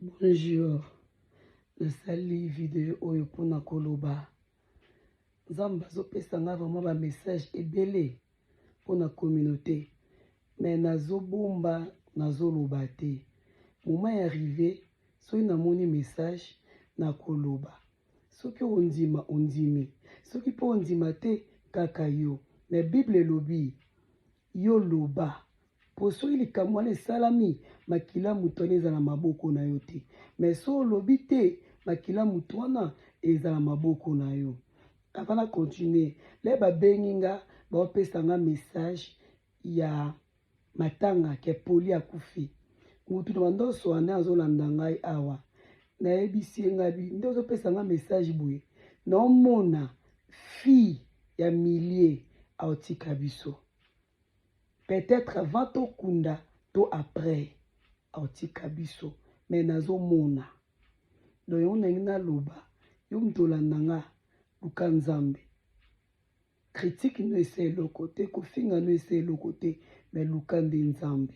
Bonjour, nasali video oyo mpona koloba Nzambe azopesa nga vraiment ba message ebele mpona communauté, mais nazobomba, nazoloba te. Moment ya arrive, soki namoni message nakoloba. Soki ondima ondimi, soki mpe ondima te kaka yo. Mais Bible elobi yo loba, po soki likambo wana esalami, makila moto wana ezala maboko na yo te. Mais soki olobi te, makila moto wana ezala maboko na yo. Avant na continuer, le babengi nga, baopesa nga message ya matanga ke Poli akufi. Mutu na bandoso wana azolanda ngai awa, nayebisi ye ngabi nde ozopesa nga message boye, naomona fille ya milieu aotika biso. Peut-être avant tokunda to après aotika biso, mais nazomona. Donc yango ndenge naloba, yo moto olanda nga, luka Nzambe. Critique no esa eloko te, kofinga no esa eloko te, mais luka nde Nzambe.